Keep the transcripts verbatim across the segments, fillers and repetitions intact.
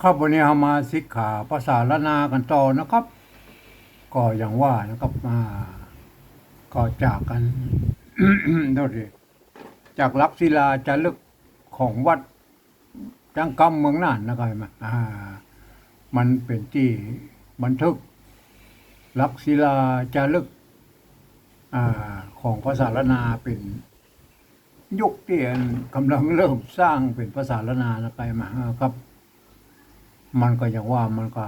ครับ วันนี้เฮามาสิกขาภาษาล้านนากั๋นต่อนะครับ ก็อย่างว่านะครับ อ่า ก็จากอัน โทษที จากหลักศิลาจารึกของวัดจังกำเมืองน่านนะครับ หันก่อ อ่า มันเป๋นตี้บันทึกหลักศิลาจารึก อ่า ของภาษาล้านนาเป๋น ยุคตี้อันก่ำลังเริ่มสร้างเป๋นภาษาล้านนานะครับ หันก่อ อ่า ครับ มันก็อย่างว่ามันก็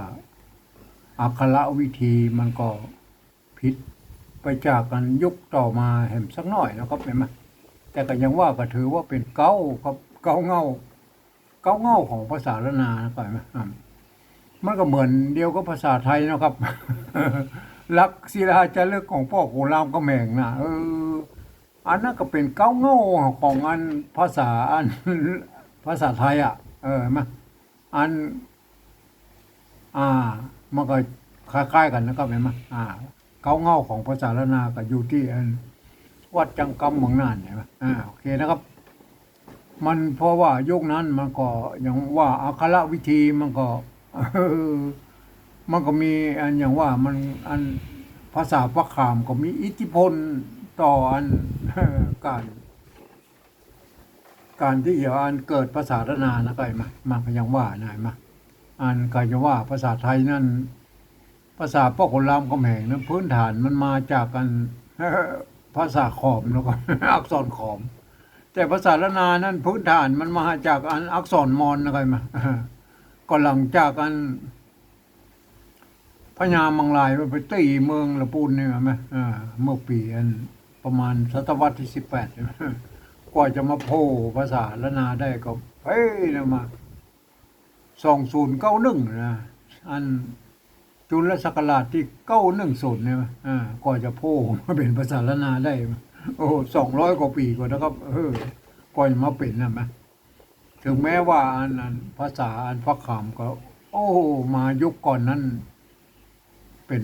อักขระวิธีมันก็ผิดไปจากอันยุคต่อมาแหมสักหน้อยนะครับ หันก่อ แต่ก็อย่างว่าก็ถือว่าเป๋นเก๊าครับ เก๊าเง่า เก๊าเง่าของภาษาล้านนานะครับ หันก่อ อ่า มันก็เหมือนเดียวกับภาษาไทยนะครับ หลักศิลาจารึกของป้อขุนรามคำแหงน่ะ เออ อันนั้นก็เป๋นเก๊าเง่าของอันภาษาอัน ภาษาไทยอะ เออ หันก่อ อัน อ่า มันก็คล้ายๆ กั๋นนะครับ หันก่อ อ่า เก๊าเง่าของภาษาล้านนาก็อยู่ตี้อันวัดจังกำเมืองน่าน หันก่อ อ่า โอเคนะครับ มันเพราะว่ายุคนั้นมันก็อย่างว่าอักขระวิธีมันก็ มันก็มีอันอย่างว่ามันอันภาษาพระขามก็มีอิทธิพลต่ออัน ก๋าน ก๋านตี้จะอันเกิดภาษาล้านนานะครับ หันก่อ มันก็อย่างว่านะ หันก่อ อันก็จะว่าภาษาไทยนั้น ภาษาป้อขุนรามคำแหงนั้นพื้นฐานมันมาจากอัน ภาษาขอมแล้วก็ อักษรขอม แต่ภาษาล้านนานั้นพื้นฐานมันมาจากอันอักษรมอญนะครับ หันก่อ ก็หลังจากอัน พญามังรายมันไปตี้เมืองละปูนนี่หันก่อ อ่า เมื่อปี๋อันประมาณศตวรรษตี้สิบแปด กว่าจะมาโผล่ภาษาล้านนาได้ก็ เฮ้ย นะมา สองศูนย์เก้าหนึ่ง นะ อันจุลศักราชตี้เก้าหนึ่งศูนย์ เนี่ย อ่า กว่าจะโผล่มาเป๋นภาษาล้านนาได้ โอ้โห สองร้อยกว่าปี๋ก่อนนะครับ เออ กว่าจะมาเป๋นนะ หันก่อ ถึงแม้ว่าอัน อันภาษาอันพระขามก็ โอ้โห มายุคก่อนนั้น เป๋น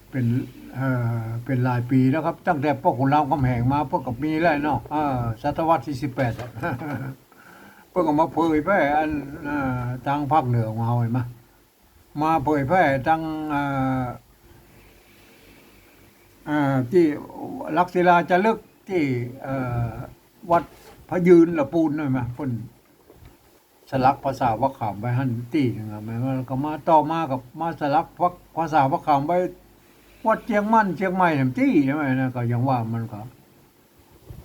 เป๋น เอ่อ เป๋นหลายปี๋แล้วครับ ตั้งแต่ป้อขุนรามคำแหงมา เปิ้นก็มีแล้วเนาะ เออ ศตวรรษตี้สิบแปดอะ เปิ้นก็มาเผยแพร่อัน เอ่อ ตางภาคเหนือของเฮาหันก่อ มาเผยแพร่ตาง เอ่อ เอ่อ ตี้หลักศิลาจารึกตี้ เอ่อ วัดพระยืนละปูนหันก่อ เปิ้นสลักภาษาพระขามไว้หั้นตี้นึ่งอะ แม่นว่าก็มาต่อมาก็มาสลักภาษาพระขามไว้วัดเจียงมั่นเจียงใหม่หั้นตี้ หันก่อ นะ ก็อย่างว่ามันก็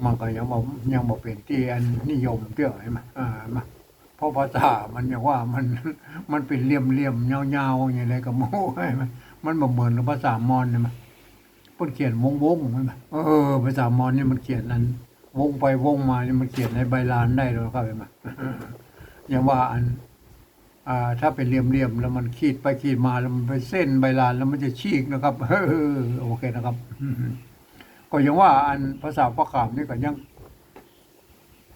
มันก็ยังบ่ ยังบ่เป๋นตี้อันนิยมเตื้อ หันก่อ อ่า มา เพราะภาษามันอย่างว่ามัน มันเป๋นเหลี่ยมๆ ยาวๆ อย่างไรก็บ่ฮู้ หันก่อ มันบ่เหมือนกับภาษามอญหันก่อ เปิ้นเขียนวงๆ หันก่อ เออ ภาษามอญนี่มันเขียนอันวงไปวงมานี่มันเขียนในใบลานได้แล้วครับ หันก่อ อย่างว่าอัน อ่า ถ้าเป๋นเหลี่ยมๆ แล้วมันขีดไปขีดมา แล้วมันไปเส้นใบลาน แล้วมันจะฉีกนะครับ เออ โอเคนะครับ ก็อย่างว่าอันภาษาพระขามนี่ก็ยัง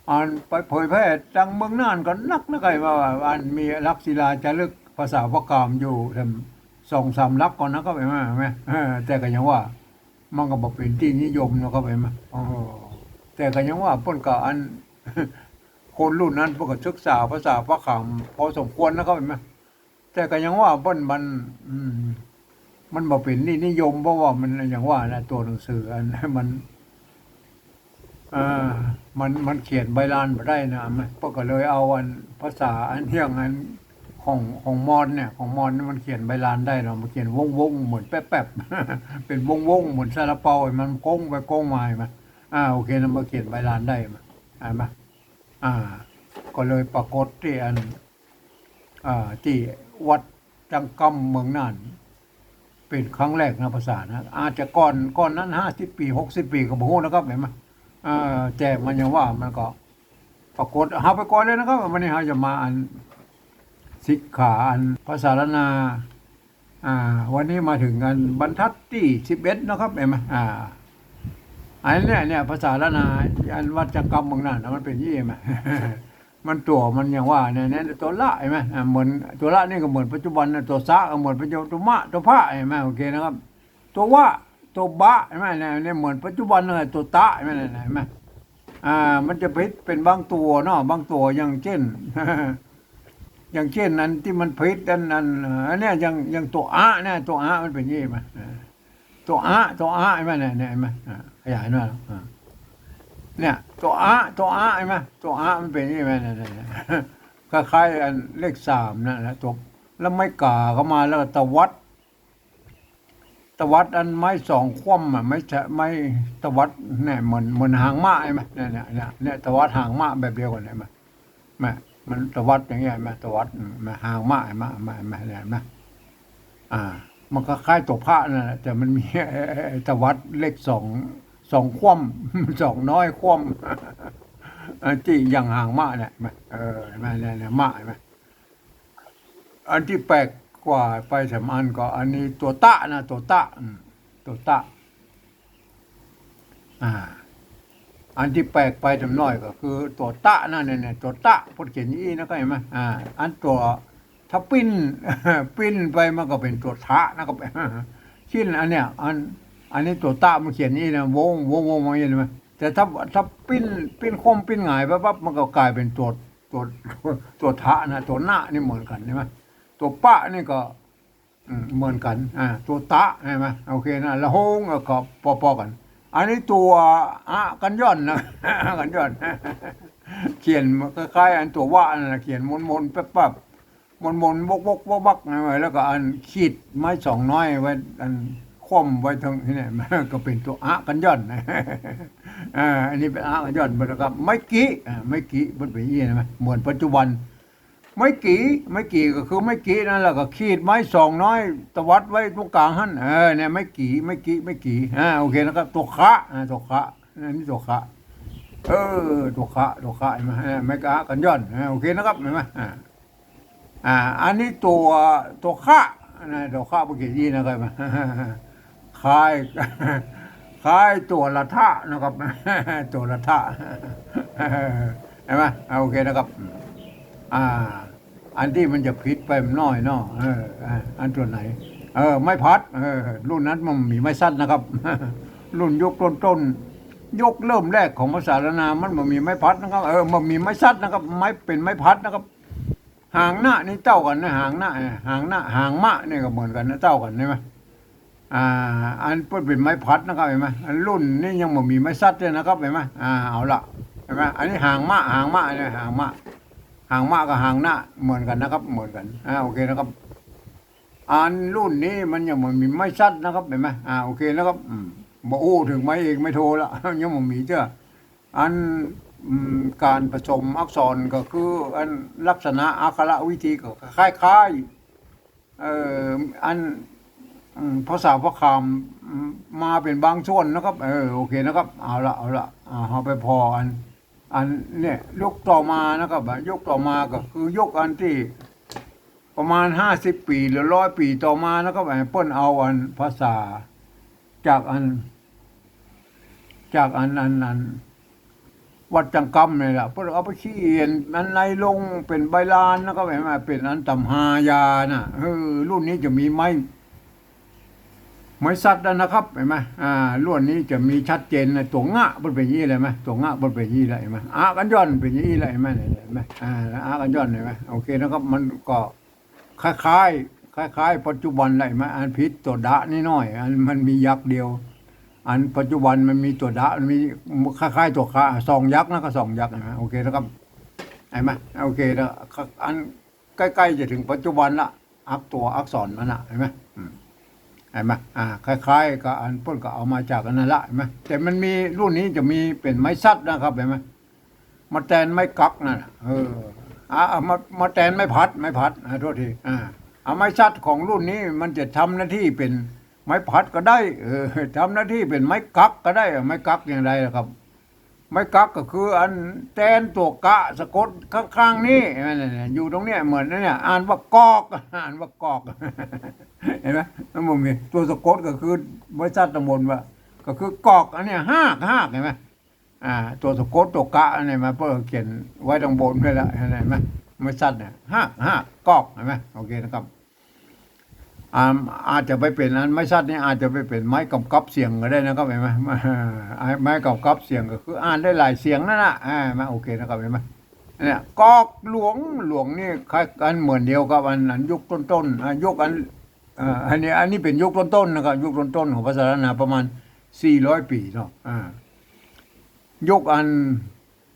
อันไปเผยแพร่ตางเมืองน่านก็นักนะครับ ว่าอันมีหลักศิลาจารึกภาษาพระขามอยู่แถมสองสามหลักก่อนนะครับ หันก่อ หันก่อ เออ แต่ก็ยังว่า มันก็บ่เป๋นตี้นิยมนะครับ หันก่อ เออ แต่ก็ยังว่าเปิ้นก็อัน คนรุ่นนั้นเปิ้นก็ศึกษาภาษาพระขามพอสมควรนะครับ หันก่อ แต่ก็ยังว่าเปิ้นมัน อืม มันบ่เป๋นตี้นิยม เพราะว่ามันอย่างว่านะ ตั๋วหนังสืออัน มัน อ่า มัน มันเขียนใบลานบ่ได้นะ มัน เปิ้นก็เลยเอาอันภาษาอันเฮี้ยงอันของ ของมอญเนี่ย ของมอญนี่มันเขียนใบลานได้เนาะ มันเขียนวงๆ เหมือนแป๊บๆ เป๋นวงๆ เหมือนซาลาเปา มันโก๊งไปโก๊งมา หันก่อ อ่า โอเคนะ มันเขียนใบลานได้ หันก่อ หันก่อ อ่า ก็เลยปรากฏตี้อัน อ่า ตี้วัดจังกำเมืองน่าน เป๋นครั้งแรกนะ ภาษานะ อาจจะก่อน ก่อนนั้นห้าสิบปี๋ หกสิบปี๋ ก็บ่ฮู้นะครับ หันก่อ เอ่อ แต่มันอย่างว่ามันก็ปรากฏ เฮาไปก่อนเลยนะครับ วันนี้เฮาจะมาอันสิกขาอันภาษาล้านนา อ่า วันนี้มาเถิงอันบรรทัดตี้สิบเอ็ดนะครับ หันก่อ อ่า อันเนี้ย เนี่ย ภาษาล้านนา อันวัดจังกำเมืองน่านนะ มันเป๋นอี้หันก่อ มันตั๋วมันอย่างว่าเนี่ย เนี่ย ตั๋วละ หันก่อ อ่า เหมือนตั๋วละนี่ก็เหมือนปัจจุบันนะ ตั๋วสะก็เหมือนปัจจุบัน ตั๋วมะ ตั๋วพะ หันก่อ โอเคนะครับ ตั๋ววะ ตั๋วบะ หันก่อ เนี่ย เนี่ย เหมือนปัจจุบันเลย ตั๋วตะ หันก่อ หันก่อ อ่า มันจะผิดเป๋นบางตั๋วเนาะ บางตั๋วอย่างเจ้น อย่างเจ้นอันตี้มันผิดอัน อัน อันเนี้ย อย่าง อย่างตั๋วอะเนี่ย ตั๋วอะมันเป๋นอย่างอี้ไหม อ่า ตั๋วอะ ตั๋วอะ หันก่อ เนี่ย เนี่ย หันก่อ อ่า ขยายหน้อย อ่า เนี่ย ตั๋วอะ ตั๋วอะ หันก่อ ตั๋วอะมันเป๋นอย่างอี้ไหม เนี่ย เนี่ย เนี่ย คล้ายๆ อันเลขสามนั่นแหละ ตั๋ว แล้วไม้ก๋าเข้ามา แล้วก็ตวัด ตวัดอันไม้สองคว่ำอะ ไม้ ไม้ตวัดเนี่ย เหมือน เหมือนหางม้าหันก่อ เนี่ย เนี่ย เนี่ย เนี่ย ตวัดหางม้าแบบเดียวกั๋นหันก่อ แม่ มันตวัดอย่างเงี้ย แม่ ตวัด อืม แม่ หางม้า แม่ แม่ แม่ เนี่ย แม่ อ่า มันก็คล้ายตั๋วพระนั่นแหละ แต่มันมี ไอ้ ไอ้ ไอ้ตวัดเลขสอง สองคว่ำ สองน้อยคว่ำ อันตี้อย่างหางม้าเนี่ย แม่ เออ แม่ เนี่ย เนี่ย ม้า แม่ อันตี้แปลกกว่าไปสามอันก็ อันนี้ตั๋วตะนะ ตั๋วตะ อืม ตั๋วตะ อ่า อันตี้แปลกไปสามน้อยก็คือตั๋วตะนั่นเนี่ย ตั๋วตะ เปิ้นเขียนอย่างอี้นะ เข้าใจ๋ไหม อ่า อันตั๋ว ถ้าปิ้น ปิ้นไปมันก็เป๋นตั๋วถะนะครับ เช่นอันเนี้ย อัน อันนี้ตั๋วตะมันเขียนอย่างอี้นะ วง วง วง วง อย่างอี้นะ แต่ถ้า ถ้าปิ้น ปิ้นคว่ำปิ้นหงายปั๊บ มันก็ก๋ายเป๋นตั๋ว ตั๋ว ตั๋วถะนะ ตั๋วนะนี่เหมือนกั๋นหันก่อ ตั๋วปะนี่ก็ อืม เหมือนกั๋น อ่า ตั๋วตะ หันก่อ โอเคนะ ละหงก็ปอๆ กั๋น อันนี้ตั๋วอะกัญญอนนะ อะกัญญอน เขียนคล้ายๆ อันตั๋ววะนั่นแหละ เขียนมนๆ แป๊บๆ มนๆ วกๆ วักๆ นะ แล้วก็อันขีดไม้สองน้อยไว้ อันคว่ำไว้ตรงนี้เนี่ย มันก็เป๋นตั๋วอะกัญญอน อ่า อันนี้เป๋นอะกัญญอนนะครับ ไม้กี่ อ่า ไม้กี่ มันเป๋นอย่างอี้หันก่อ เหมือนปัจจุบัน ไม้กี่ ไม้กี่ก็คือไม้กี่นั่นแหละ ก็ขีดไม้สองน้อย ตวัดไว้ตรงก๋างหั้น เออ เนี่ย ไม้กี่ ไม้กี่ ไม้กี่ อ่า โอเคนะครับ ตั๋วคะ อ่า ตั๋วคะ อันนี้ตั๋วคะ เออ ตั๋วคะ ตั๋วคะ หันก่อ อ่า ไม้อะกัญญอน อ่า โอเคนะครับ หันก่อ อ่า อ่า อันนี้ตั๋ว ตั๋วคะนะ ตั๋วคะ เปิ้นเขียนอย่างอี้นะครับ คล้าย คล้ายตั๋วละถะนะครับ ตั๋วละถะ หันก่อ อ่า โอเคนะครับ อ่า อันตี้มันจะผิดไปมันน้อยเนาะ เออ อ่า อันตั๋วไหน เออ ไม้พัด เออ รุ่นนั้นมันมีไม้สัตว์นะครับ รุ่นยุคต้นๆ ยุคเริ่มแรกของภาษาล้านนา มันบ่มีไม้พัดนะครับ เออ บ่มีไม้สัตว์นะครับ ไม้ เป๋นไม้พัดนะครับ หางนะนี่เต้ากั๋นนะ หางนะ หางนะ หางมะนี่ก็เหมือนกั๋นนะ เต้ากั๋น หันก่อ อ่า อันเปิ้นเป๋นไม้พัดนะครับ หันก่อ อันรุ่นนี้ยังบ่มีไม้สัตว์เลยนะครับ หันก่อ อ่า เอาละ หันก่อ อันนี้หางมะ หางมะเนี่ย หางมะ หางมะกับหางนะเหมือนกั๋นนะครับ เหมือนกั๋น อ่า โอเคนะครับ อันรุ่นนี้มันยังบ่มีไม้สัตว์นะครับ หันก่อ อ่า โอเคนะครับ อืม บ่อู้เถิงไม้เอกไม้โทละ ยังบ่มีเตื้อ อัน อืม ก๋านผสมอักษรก็คือ อันลักษณะอักขระวิธีก็คล้ายๆ เอ่อ อัน อืม ภาษาพระคาม อืม มาเป๋นบางส่วนนะครับ เออ โอเคนะครับ เอาละ เอาละ อ่า เฮาไปผ่ออัน อันเนี่ย ยุคต่อมานะครับ ยุคต่อมาก็คือยุคอันตี้ประมาณห้าสิบปี๋หรือร้อยปี๋ต่อมานะครับ เปิ้นเอาอันภาษาจากอัน จากอัน อัน อัน วัดจั่งกำนี่แหละ เปิ้นเอาไปเขียนอันในลงเป๋นใบลานนะครับ หันก่อ เป๋นอันต๋ำฮายาน่ะ เออ รุ่นนี้จะมีไม้ ไม้สัตว์แล้วนะครับ หันก่อ อ่า รุ่นนี้จะมีชัดเจนนะ ตั๋วงะเปิ้นเป๋นอย่างอี้เลยไหม ตั๋วงะเปิ้นเป๋นอย่างอี้เลยหันก่อ อะกัญญอนเป๋นอย่างอี้เลยหันก่อ เนี่ย หันก่อ อ่า อะกัญญอนหันก่อ โอเคนะครับ มันก็คล้ายๆ คล้ายๆ ปัจจุบันเลยหันก่อ อันผิดตั๋วดะนิดหน่อย อันมันมียักษ์เดียว อันปัจจุบันมันมีตั๋วดะ มันมีคล้ายๆ ตั๋วคะ สองยักษ์นะ ก็สองยักษ์หันก่อ โอเคนะครับ หันก่อ โอเคนะ อันใก้ๆ จะเถิงปัจจุบันละ อัก ตั๋วอักษรมันน่ะ หันก่อ อืม หันก่อ อ่า คล้ายๆ กับอันเปิ้นก็เอามาจากอันนั้นละ หันก่อ แต่มันมี รุ่นนี้จะมีเป๋นไม้สัตว์นะครับ หันก่อ มาแตนไม้กั๊กนั่นน่ะ เออ อ่า เอามา มาแตนไม้พัด ไม้พัด อ่า โทษที อ่า เอาไม้สัตว์ของรุ่นนี้มันจะทำหน้าตี้เป๋นไม้พัดก็ได้ เออ ทำหน้าตี้เป๋นไม้กั๊กก็ได้ ไม้กั๊กอย่างไรล่ะครับ ไม้กั๊กก็คืออันแตนตั๋วกะสะกดข้างๆ นี่ นั่นน่ะ อยู่ตรงเนี้ย เหมือนเนี่ย อ่านว่ากอก อ่านว่ากอก หันก่อ มันบ่มี ตั๋วสะกดก็คือไม้สัตว์ตำบลว่า ก็คือกอก อันเนี้ย ฮาก ฮาก หันก่อ อ่า ตั๋วสะกดตั๋วกะเนี่ย มาเปิ้นเขียนไว้ตางบนไว้แล้ว หันก่อ ไม้สัตว์เนี่ย ฮาก ฮาก กอก หันก่อ โอเคนะครับ อ่า อาจจะไปเป๋นอัน ไม้สัตว์นี่อาจจะไปเป๋นไม้กำกับเสียงก็ได้นะครับ หันก่อ ไม้กำกับเสียงก็คืออ่านได้หลายเสียงนั่นน่ะ อ่า มา โอเคนะครับ หันก่อ เนี่ย ก๊อกหลวง หลวงนี่คล้ายกัน เหมือนเดียวกับอัน อันยุคต้นๆ อ่ะ ยุคอัน อ่า อันนี้ อันนี้เป๋นยุคต้นๆ นะครับ ยุคต้นๆ ของภาษาล้านนา ประมาณสี่ร้อยปี๋เนาะ อ่า ยุคอัน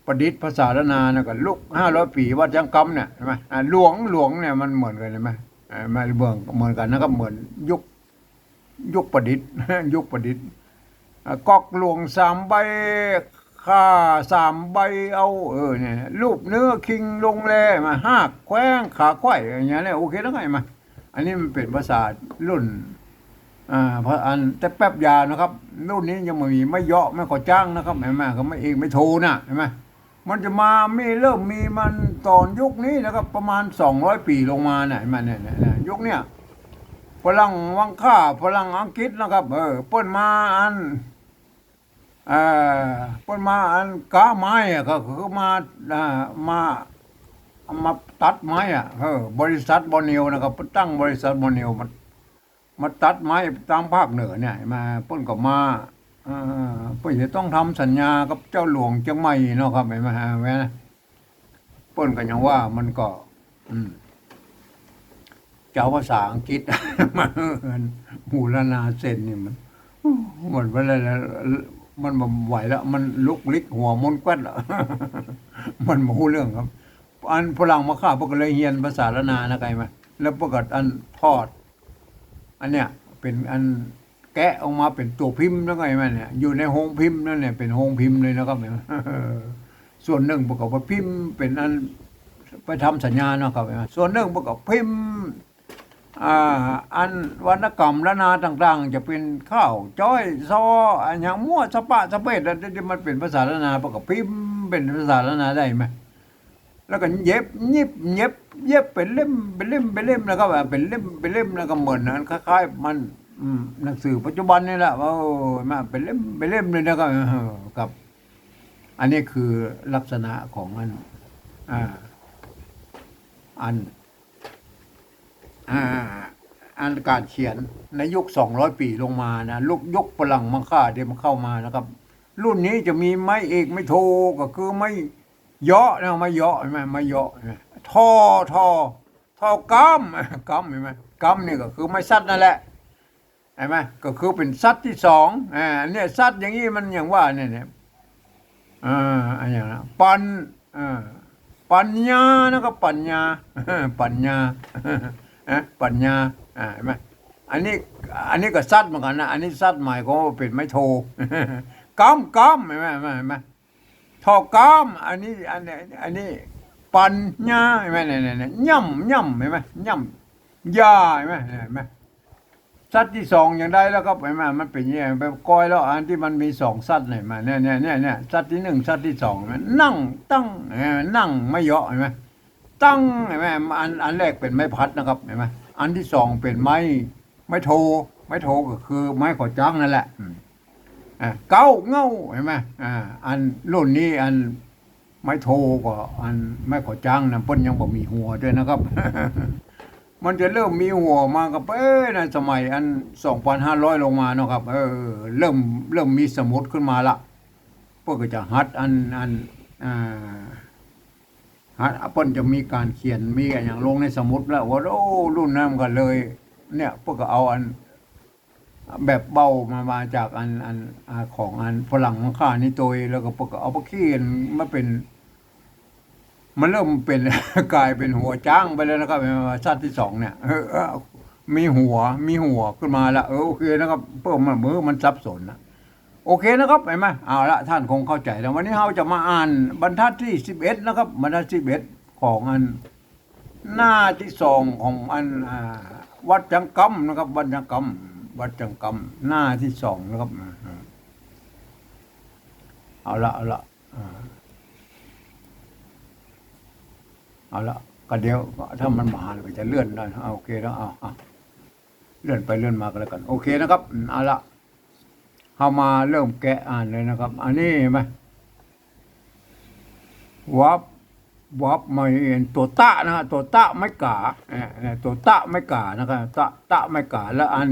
ประดิษฐ์ภาษาล้านนานะ กับยุคห้าร้อยปี๋วัดยังกำเนี่ย เห็นไหม อ่า หลวง หลวงเนี่ยมันเหมือนกัน เห็นไหม อ่า มันเหมือน เหมือนกันนะครับ เหมือนยุค ยุคประดิษฐ์ ยุคประดิษฐ์ อ่ะ ก๊อกหลวงสามใบ ข่าสามใบเอา เออ เนี่ย ลูบเนื้อคิงลงแล มา ฮากแขว้ง ขาไขว้ อย่างเงี้ยเนี่ย โอเคแล้วไง มา อันนี้มันเป๋นภาษารุ่น อ่า เพราะอันแต่แป๊บยาวนะครับ รุ่นนี้ยังบ่มีไม้เยาะ ไม้ขอจ้างนะครับ เห็นไหม ก็ไม้เอกไม้โทน่ะ เห็นไหม มันจะมามี เริ่มมีมันต๋อนยุคนี้นะครับ ประมาณสองร้อยปี๋ลงมาน่ะ เห็นไหม เนี่ย เนี่ย เนี่ย ยุคเนี้ย ฝรั่งวังค่า ฝรั่งอังกฤษนะครับ เออ เปิ้นมาอัน เอ่อ เปิ้นมาอันก๊าไม้อะ ก็คือมา อ่า มา มาตัดไม้อะ เออ บริษัทบอร์เนลนะครับ เปิ้นตั้งบริษัทบอร์เนลมา มาตัดไม้ตางภาคเหนือเนี่ย มา เปิ้นก็มา เอ่อ เปิ้นจะต้องทำสัญญากับเจ้าหลวงเจียงใหม่เนาะครับ เห็นไหม เห็นไหม เปิ้นก็ยังว่ามันก็ อืม จะเอาภาษาอังกฤษ มาเอิ้น หมู่ล้านนาเซ็นนี่มัน มันบ่ได้แล้ว มันบ่ไหวแล้ว มันลุกลิกหัวมนแก๊ดแล้ว มันบ่ฮู้เรื่องครับ อันฝรั่งมาค่า เปิ้นก็เลยเฮียนภาษาล้านนานะ ใครมา แล้วเปิ้นก็อันถอด อันเนี้ย เป๋นอันแกะออกมาเป๋นตั๋วพิมพ์แล้วก็ เห็นไหม เนี่ย อยู่ในโฮงพิมพ์นั่นเนี่ย เป๋นโฮงพิมพ์เลยนะครับ เห็นไหม ส่วนนึ่งเปิ้นก็ไปพิมพ์เป๋นอัน ไปทำสัญญาเนาะครับ ส่วนนึ่งเปิ้นก็พิมพ์ อ่า อันวรรณกรรมล้านนาต่างๆ จะเป๋นข้าวจ้อยซอ อันหยังมั่วสะปะสะเปด อันที่มันเป๋นภาษาล้านนา เปิ้นก็พิมพ์เป๋นภาษาล้านนาได้ไหม แล้วก็เย็บ ยิบ เย็บ เย็บเป๋นเล่ม เป๋นเล่ม เป๋นเล่ม แล้วก็ว่าเป๋นเล่ม เป๋นเล่ม แล้วก็เหมือนอันคล้ายๆ มัน อืม หนังสือปัจจุบันนี่แหละ เออ มาเป๋นเล่ม เป๋นเล่มเลยนะครับ เออ ครับ อันนี้คือลักษณะของอัน อ่า อัน อ่า อันก๋านเขียนในยุคสองร้อยปี๋ลงมานะ ยุค ยุคฝรั่งมาค่า เดี๋ยวมันเข้ามานะครับ รุ่นนี้จะมีไม้เอกไม้โท ก็คือไม้เยาะนะ ไม้เยาะ เห็นไหม ไม้เยาะ เห็นไหม ทอ ทอ ทอกำ กำ เห็นไหม กำนี่ก็คือไม้สัตว์นั่นแหละ เห็นไหม ก็คือเป๋นสัตว์ตี้สอง อ่า เนี่ย สัตว์อย่างนี้มันยังว่าเนี่ย เนี่ย อ่า อันอย่างนะ ปัญ อ่า ปัญญานะครับ ปัญญา ปัญญา นะ ปัญญา อ่า เห็นไหม อันนี้ อันนี้ก็สัตว์เหมือนกันนะ อันนี้สัตว์หมายความว่าเป๋นไม้โท กำ กำ เห็นไหม เห็นไหม เห็นไหม ทอกำ อันนี้ อันนี้ อันนี้ ปัญญา เห็นไหม เนี่ย เนี่ย เนี่ย ย่ำ ย่ำ เห็นไหม ย่ำ ยา เห็นไหม เห็นไหม สัตว์ตี้สองยังได้แล้วครับ เห็นไหม มันเป๋นอย่างนี้ ไปก้อยแล้ว อันที่มันมีสองสัตว์เนี่ย มา เนี่ย เนี่ย เนี่ย เนี่ย สัตว์ตี้นึ่ง สัตว์ตี้สอง เห็นไหม นั่ง ตั้ง เห็นไหม นั่ง ไม้เยาะ เห็นไหม ตั้ง เห็นไหม อัน อันแรกเป๋นไม้พัดนะครับ เห็นไหม อันตี้สองเป๋นไม้ ไม้โท ไม้โทก็คือไม้ขอจ้างนั่นแหละ อืม อ่า เก๊า เง่า เห็นไหม อ่า อันรุ่นนี้อันไม้โทก็ อันไม้ขอจ้างนะ เปิ้นยังบ่มีหัวด้วยนะครับ มันจะเริ่มมีหัวมาก็เป๋นในสมัยอันสองพันห้าร้อยลงมาเนาะครับ เออ เริ่ม เริ่มมีสมุดขึ้นมาละ เปิ้นก็จะหัดอัน อัน อ่า หัด เปิ้นจะมีก๋านเขียน มีอะหยังลงในสมุดแล้ว ว่า โอ้ รุ่นนั้นมันก็เลย เนี่ย เปิ้นก็เอาอัน แบบเบ้ามา มาจากอัน อัน อ่า ของอันฝรั่งมาค่านี้โตย แล้วก็เปิ้นก็เอาไปเขียนมาเป๋น มันเริ่มเป๋น ก๋ายเป๋นหัวจ๊างไปแล้วนะครับ สัตว์ตี้สองเนี่ย เออ เออ มีหัว มีหัวขึ้นมาละ เออ โอเคนะครับ เปิ้นมัน เออ มันสับสนนะ โอเคนะครับ หันก่อ เอาละ ต้านคงเข้าใจ๋แล้ว วันนี้เฮาจะมาอ่านบรรทัดตี้สิบเอ็ดนะครับ บรรทัดสิบเอ็ดของอัน หน้าตี้สองของอัน อ่า วัดยังกำนะครับ วัดยังกำ วัดยังกำ หน้าตี้สองนะครับ อ่า เอาละ เอาละ อ่า เอาละ ก็เดี๋ยว ถ้ามันบ่หันก็จะเลื่อนได้ เอา โอเคแล้ว เอา เอา เลื่อนไปเลื่อนมาก็แล้วกั๋น โอเคนะครับ อืม เอาละ เฮามาเริ่มแกะอ่านเลยนะครับ อันนี้หันก่อ วับ วับ ไม้ ตั๋วตะนะฮะ ตั๋วตะไม้ก๋า เอ่อ ตั๋วตะไม้ก๋านะครับ ตะ ตะไม้ก๋า แล้วอัน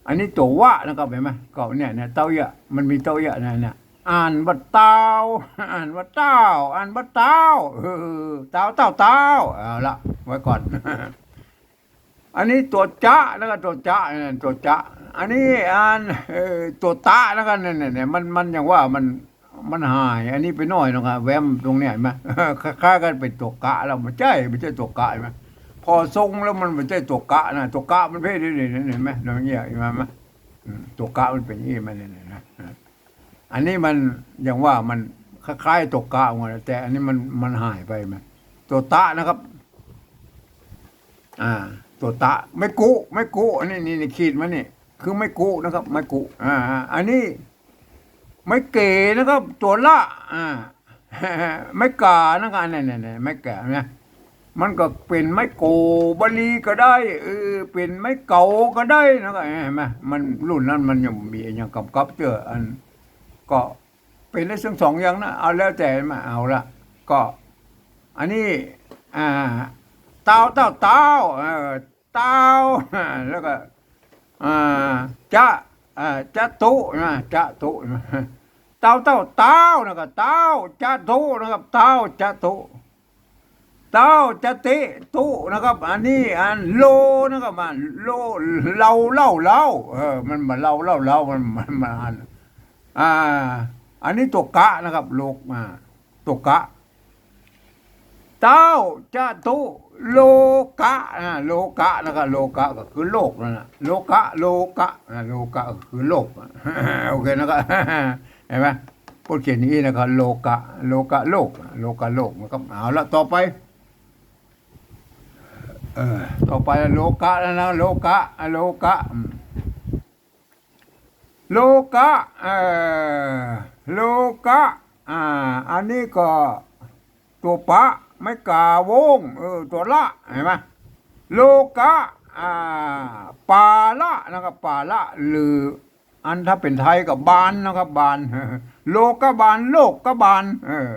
อันนี้ตั๋ววะนะครับ หันก่อ ก็เนี่ย เนี่ย เต๊าเอี้ยะ มันมีเต๊าเอี้ยะเนี่ย เนี่ย อ่านว่าเต้า อ่านว่าเต้า อ่านว่าเต้า เออ เต้า เต้า เต้า เอาละ ไว้ก่อน อันนี้ตั๋วจ๊ะ แล้วก็ตั๋วจ๊ะ นั่นตั๋วจ๊ะ อันนี้อ่าน เอ่อ ตั๋วตะ แล้วก็เนี่ย เนี่ย เนี่ย มัน มันอย่างว่ามัน มันหาย อันนี้ไปหน้อยนึงอะ แวมตรงเนี้ย เห็นไหม คล้ายๆ กัน เป๋นตั๋วกะแล้ว บ่ใจ้ บ่ใจ้ตั๋วกะ เห็นไหม ผ่อทรงแล้วมันบ่ใจ้ตั๋วกะนะ ตั๋วกะมันเป๋นนี่ นี่ เห็นไหม อย่างเงี้ย เห็นไหม อืม ตั๋วกะมันเป๋นอย่างงี้ มันเนี่ย เนี่ยนะ อันนี้มันอย่างว่ามันคล้ายๆตั๋วกะหมด แต่อันนี้มัน มันหายไป มันตั๋วตะนะครับ อ่า ตั๋วตะ ไม้กุ ไม้กุ อันนี้ นี่ นี่ ขีดมานี่ คือไม้กุนะครับ ไม้กุ อ่า อ่า อันนี้ ไม้เก๋นะครับ ตั๋วละ อ่า ไม้ก๋านะครับ เนี่ย เนี่ย เนี่ย ไม้ก๋าเนี่ย มันก็เป๋นไม้โกบาลีก็ได้ เออ เป๋นไม้เก๋าก็ได้นะ ก็เห็นไหม มันรุ่นนั้นมันยังบ่มีอะหยังก๋ำกับเตื้อ อัน ก็เป๋นได้ทั้งสองอย่างนะ เอาแล้วแต่มา เอาละ ก็ อันนี้ อ่า เต้า เต้า เต้า เออ เต้า แล้วก็ อ่า จะ อ่า จะตุนะ จะตุนะ เต้า เต้า เต้า นะครับ เต้า จะตุ นะครับ เต้า จะตุ เต้า จะติ ตุ นะครับ อันนี้อันโลนะครับ อันโล เล่า เล่า เล่า เออ มันบ่เล่า เล่า เล่า มัน มัน มันอัน อ่า อันนี้ตั๋วกะนะครับ โลก อ่า ตั๋วกะ เต้า จะตุ โลกะ อ่า โลกะ นะครับ โลกะ ก็คือโลกนั่นน่ะ โลกะ โลกะ อ่า โลกะ ก็คือโลก โอเคนะครับ เห็นไหม เปิ้นเขียนอย่างนี้นะครับ โลกะ โลกะ โลก โลกะ โลก นะครับ เอาละ ต่อไป เออ ต่อไปโลกะแล้วนะ โลกะ โลกะ อืม โลกะ เอ่อ โลกะ อ่า อันนี้ก็ตั๋วปะ ไม้ก๋า วง เออ ตั๋วละ เห็นไหม โลกะ อ่า ปาละ นะครับ ปาละ หรือ อันถ้าเป๋นไทยก็บาลนะครับ บาล โลกะบาล โลกะบาล เออ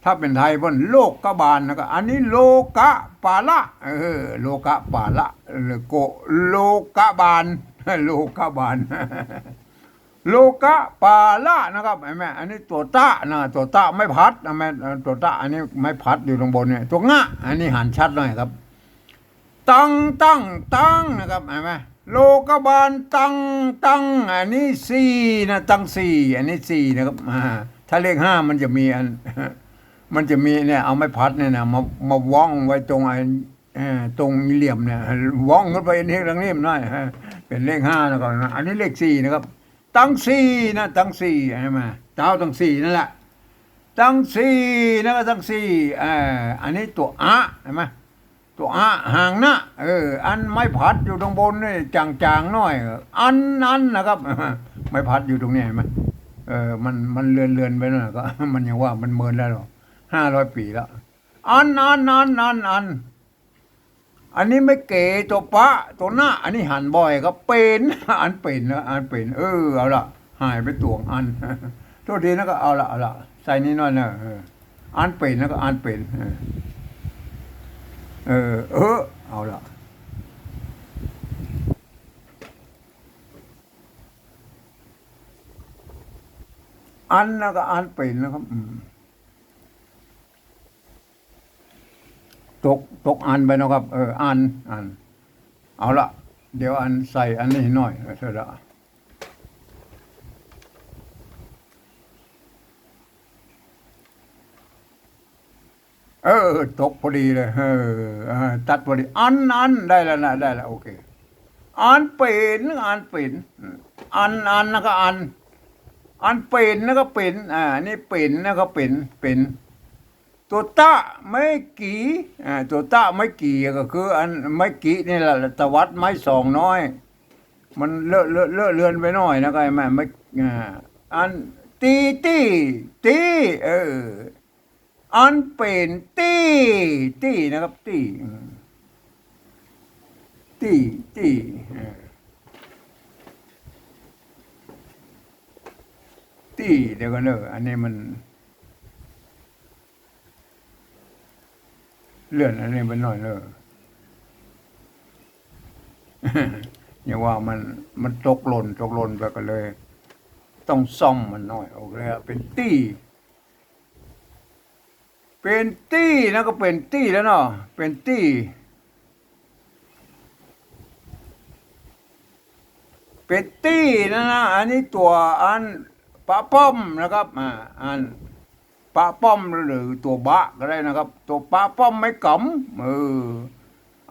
ถ้าเป๋นไทยเปิ้นโลกะบาลนะครับ อันนี้โลกะปาละ เออ โลกะปาละ หรือโก โลกะบาล โลกะบาล โลกะปาละนะครับ เห็นไหม อันนี้ตั๋วตะนะ ตั๋วตะไม้ผัด เห็นไหม ตั๋วตะ อันนี้ไม้ผัดอยู่ตรงบนเนี่ย ตั๋วงะ อันนี้หันชัดหน่อยครับ ตัง ตั้ง ตัง นะครับ เห็นไหม โลกะบาล ตัง ตัง อันนี้สี่นะ ตังสี่ อันนี้สี่นะครับ อ่า ถ้าเลขห้ามันจะมีอัน มันจะมีเนี่ย เอาไม้ผัดเนี่ยนะ มา มาว้องไว้ตรงไอ้ เอ่อ ตรงเหลี่ยมเนี่ย ว้องขึ้นไปนิดทางนี้หน่อย ฮะ เป๋นเลขห้านะครับ อันนี้เลขสี่นะครับ ตังสี่นะ ตังสี่ เห็นไหม เต้าตังสี่นั่นแหละ ตังสี่นะ ตังสี่ เอ่อ อันนี้ตั๋วอะ เห็นไหม ตั๋วอะ หางนะ เออ อันไม้ผัดอยู่ตรงบนนี่ จางๆ หน่อย อัน อันนะครับ ไม้ผัดอยู่ตรงนี้ เห็นไหม เออ มัน มันเลือนๆ ไปหน่อย ก็ มันยังว่ามันเมินแล้วหรอ ห้าร้อยปี๋แล้ว อัน อัน อัน อัน อัน อันนี้ไม้เก๋ ตั๋วปะ ตั๋วนะ อันนี้หันบ่อยครับ เป๋น อันเป๋นนะ อันเป๋น เออ เอาละ หายไปตั๋วอัน โทษทีนะ ก็เอาละ เอาละ ใส่นิดหน่อยนะ เออ อันเป๋นนะ ก็อันเป๋น เออ เออ เออ เอาละ อันนะ ก็อันเป๋นนะครับ อืม ตก ตกอันไปเนาะครับ เออ อัน อัน เอาละ เดี๋ยวอันใส่อันนี้หน่อย เออ เสร็จละ เออ ตกพอดีเลย เออ เออ ตัดพอดี อัน อัน ได้แล้วนะ ได้แล้ว โอเค อันเป๋น อันเป๋น อืม อัน อัน แล้วก็อัน อันเป๋น แล้วก็เป๋น อ่า นี่เป๋น แล้วก็เป๋น เป๋น ตั๋วตะ ไม้กี่ อ่า ตั๋วตะ ไม้กี่ ก็คืออันไม้กี่นี่แหละ ตวัดไม้สองน้อย มันเลอะ เลอะ เลอะเลือนไปหน่อยนะ ก็ไอ้ไม้ ไม้ อ่า อัน ตี้ ตี้ ตี้ เออ อันเป๋นตี้ ตี้นะครับ ตี้ อืม ตี้ ตี้ เออ ตี้ เดี๋ยวก่อนเนอะ อันนี้มัน เลื่อนอันนี้ไปหน่อยเนอะ อย่างว่ามัน มันตกหล่น ตกหล่นไปก็เลย ต้องซ่อมมันหน้อย โอเค เป๋นตี้ เป๋นตี้นะ ก็เป๋นตี้แล้วเนาะ เป๋นตี้ เป๋นตี้นะนะ อันนี้ตั๋วอันปะป้อมนะครับ อ่า อันปะป้อมหรือตั๋วบะก็ได้นะครับ ตั๋วปะป้อมไม้ก๋ำ เออ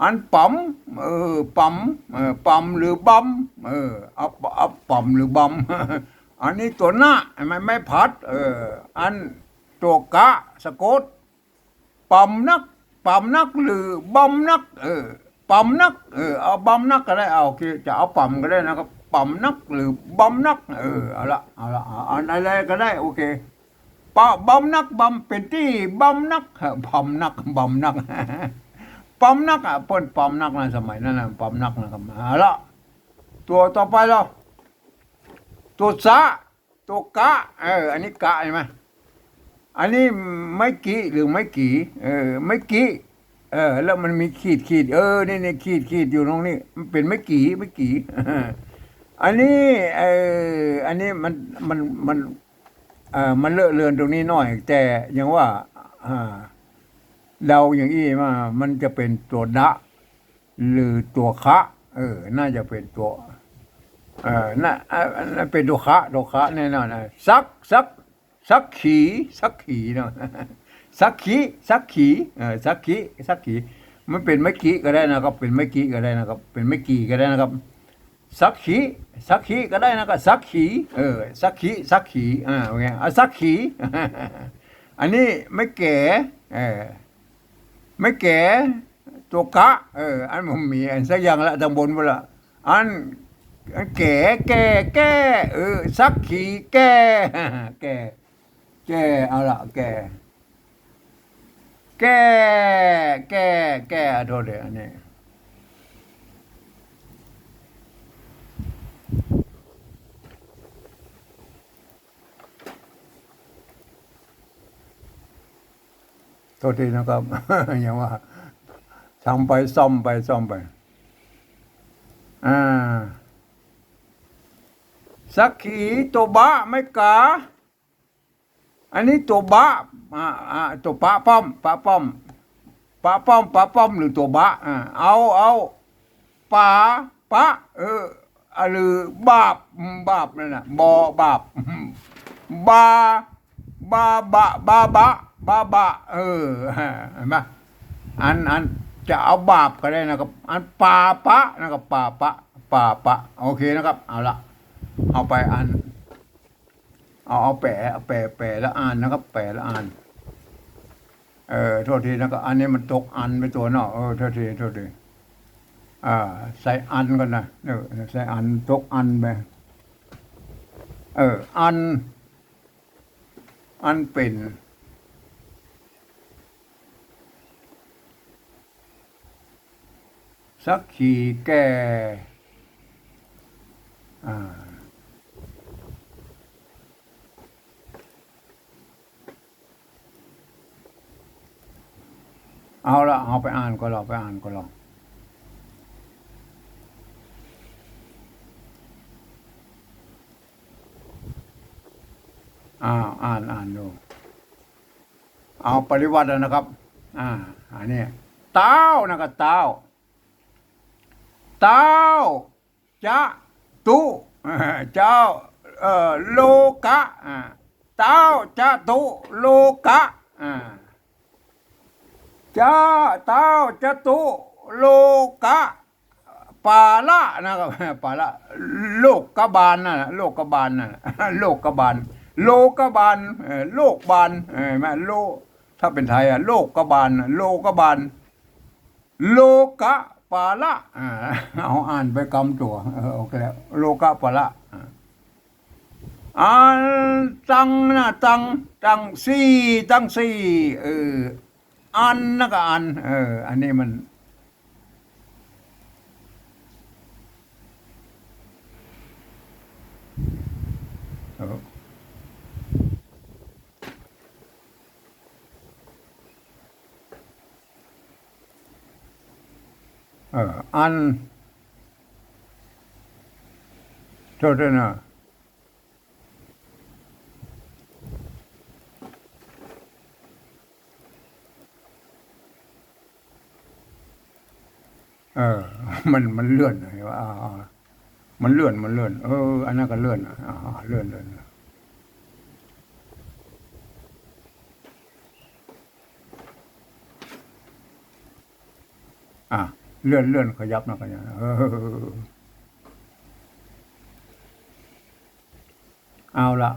อันป๋ำ เออ ป๋ำ เออ ป๋ำหรือบำ เออ เอา เอาป๋ำหรือบำ อันนี้ตั๋วหน้า ไม้ ไม้ผัด เออ อันตั๋วกะ สะกด ป๋ำนัก ป๋ำนักหรือบำนัก เออ ป๋ำนัก เออ เอาบำนักก็ได้ เอา โอเค จะเอาป๋ำก็ได้นะครับ ป๋ำนักหรือบำนัก เออ เอาละ เอาละ เอา อันใดๆก็ได้ โอเค ปะ บำนัก บำ เป๋นตี้ บำนัก ฮะ บำนัก บำนัก ป๋ำนักอะ เปิ้นป๋ำนักนะ สมัยนั้นนะ ป๋ำนักนะครับ เอาละ ตั๋วต่อไปละ ตั๋วสะ ตั๋วกะ เออ อันนี้กะใช่ไหม อันนี้ไม้กิหรือไม้กี่ เออ ไม้กิ เออ แล้วมันมีขีดขีด เออ นี่ นี่ ขีดขีดอยู่ตรงนี้ มันเป๋นไม้กี่ ไม้กี่ อันนี้ เออ อันนี้มัน มัน มัน เออ มันเลอะเลือนตรงนี้หน้อย แต่ยังว่า อ่า เดาอย่างอี้มา มันจะเป๋นตั๋วดะ หรือตั๋วคะ เออ น่าจะเป๋นตั๋ว เออ น่า อ่า น่าเป๋นตั๋วคะ ตั๋วคะแน่นอนนะ สัก สัก สักขี สักขีเนาะ สักขี สักขี เออ สักขี สักขี มันเป๋นไม้กิก็ได้นะครับ เป๋นไม้กิก็ได้นะครับ เป๋นไม้กี่ก็ได้นะครับ สักขี สักขีก็ได้นะครับ สักขี เออ สักขี สักขี อ่า ว่าไง อ่ะ สักขี อันนี้ไม้แก๋ เออ ไม้แก๋ ตั๋วกะ เออ อันผมมีอันสักอย่างละ ตังบนพู้นละ อัน อันแก๋ แก้ แก้ เออ สักขีแก้ แก้ แก้ เอาละ แก้ แก้ แก้ แก้ โทษเด้อ อันนี้ โทษทีนะครับ ยังว่า ซ่อมไป ซ่อมไป ซ่อมไป อ่า สักขี ตั๋วบะ ไม้ก๋า อันนี้ตั๋วบะ อ่า อ่า ตั๋วปะป้อม ปะป้อม ปะป้อม ปะป้อม หรือตั๋วบะ อ่า เอา เอา ป๋า ปะ เออ อ่ะ หรือบาป อืม บาปนั่นน่ะ บอ บาป อืม บา บา บะ บา บะ บา บะ เออ เห็นไหม อัน อัน จะเอาบาปก็ได้นะครับ อันป๋าปะนะครับ ป๋าปะ ป๋าปะ โอเคนะครับ เอาละ เอาไปอัน เอา เอาแป๋ เอาแป๋ แป๋แล้วอ่านนะครับ แป๋แล้วอ่าน เออ โทษทีนะครับ อันนี้มันตกอันไปตั๋วเนาะ เออ โทษที โทษที อ่า ใส่อันก่อนนะ เออ ใส่อัน ตกอันไป เออ อัน อันเป๋น สักขีแก่ อ่า เอาละ เอาไปอ่านก่อนละ ไปอ่านก่อนละ อ่า อ่าน อ่านดู เอาปริวรรตนะครับ อ่า อันนี้ เต๊านะครับ เต๊า เต๊า จะตุ เจ้า เอ่อ โลกะ อ่า เต๊าจะตุ โลกะ อ่า จะ เต๊าจะตุ โลกะ ปาละนะครับ ปาละ โลกบาลนั่นน่ะ โลกบาลนั่นน่ะ โลกบาล โลกบาล เอ่อ โลกบาล เอ่อ เห็นไหม โล ถ้าเป๋นไทยอะ โลกบาลน่ะ โลกบาล โลกะปาละ อ่า เอาอ่านไปกำตั๋ว เออ โอเคแล้ว โลกะปาละ อ่า อันตังนะ ตัง ตังสี่ ตังสี่ เออ อันนะก็อัน เออ อันนี้มัน เออ เออ อัน โทษด้วยนะ เออ มัน มันเลื่อน เห็นว่า อ่า อ่า มันเลื่อน มันเลื่อน เออ อันนั้นก็เลื่อน อ่า อ่า เลื่อน เลื่อน อ่ะ เลื่อน เลื่อน ขยับนะ ขยับ เออ เอาละ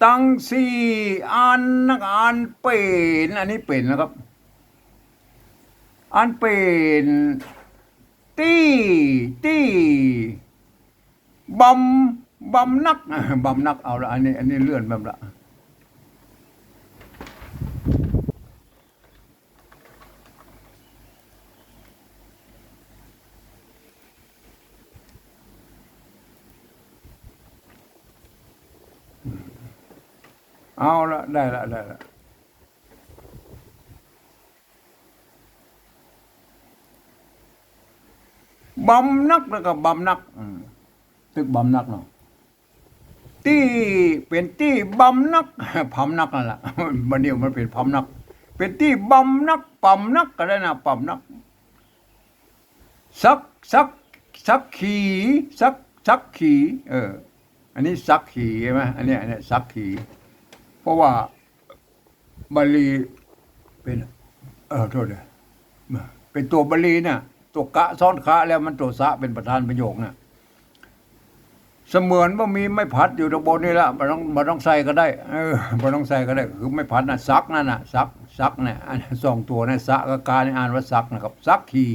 ตังสี่อันนะ อันเป๋น อันนี้เป๋นนะครับ อันเป๋น ตี้ ตี้ บำ บำนัก บำนัก เอาละ อันนี้ อันนี้เลื่อนแบบละ เอาละ ได้ละ ได้ละ บำนัก แล้วก็บำนัก อืม ตึกบำนักเนาะ ตี้เป๋นตี้บำนัก พำนักนั่นแหละ บัดนี้มันเป๋นพำนัก เป๋นตี้บำนัก ปำนักก็ได้นะ ปำนัก สัก สัก สักขี สัก สักขี เออ อันนี้สักขีใช่ไหม อันเนี้ย อันเนี้ย สักขี เพราะว่า บาลีเป๋น เออ โทษนะ เป๋นตั๋วบาลีน่ะ ตั๋วกะซ้อนคะแล้วมันตั๋วสะเป๋นประธานประโยคน่ะ เสมือนว่ามีไม้ผัดอยู่ตรงบนนี่ละ บ่ต้อง บ่ต้องใส่ก็ได้ เออ บ่ต้องใส่ก็ได้ คือไม้ผัดน่ะ สักนั่นน่ะ สัก สักเนี่ย อันสองตั๋วเนี่ย สะกับกาเนี่ย อ่านว่าสักนะครับ สักขี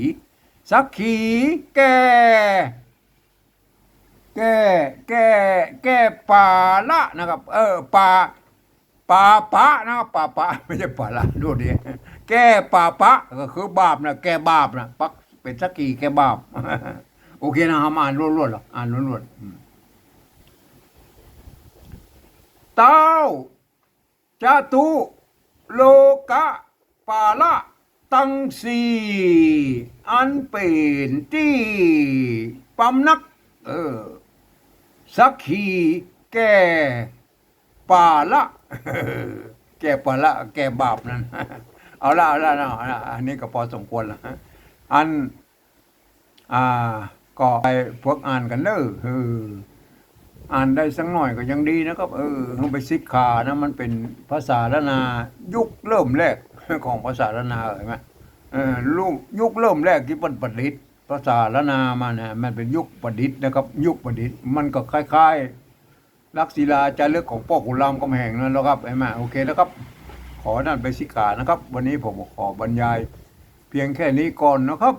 สักขี แก่ แก่ แก่ แก่ป๋าละนะครับ เออ ป๋า ป๋าปะนะครับ ป๋าปะ ไม่ใช่ป๋าละ โทษที แก่ป๋าปะ ก็คือบาปนะ แก่บาปนะ ปัก เป๋นสักขีแก่บาป โอเคนะ เฮามาอ่านรวดๆ ละ อ่านรวดๆ อืม เต้า จตุโลกปาละตังสี่ อันเป๋นตี้ปำนัก เออ สักขีแก่ปาละ แก่ปาละ แก่บาปนั่น เอาละ เอาละเนาะ เอาละ อันนี้ก็พอสมควรละ อัน อ่า ก็ไปฝึกอ่านกั๋นเน่อ เออ อ่านได้สักหน่อยก็ยังดีนะครับ เออ ไปสิกขานะ มันเป๋นภาษาล้านนายุคเริ่มแรกของภาษาล้านนา หันก่อ เออ ยุค ยุคเริ่มแรกตี้เปิ้นประดิษฐ์ภาษาล้านนามาเนี่ย มันเป๋นยุคประดิษฐ์นะครับ ยุคประดิษฐ์ มันก็คล้ายๆ ลักษิลาจารึกของป้อขุนรามคำแหงนั่นแหละครับ หันก่อ โอเคนะครับ ขอนั่นไปสิกขานะครับ วันนี้ผมขอบรรยายเพียงแค่นี้ก่อนนะครับ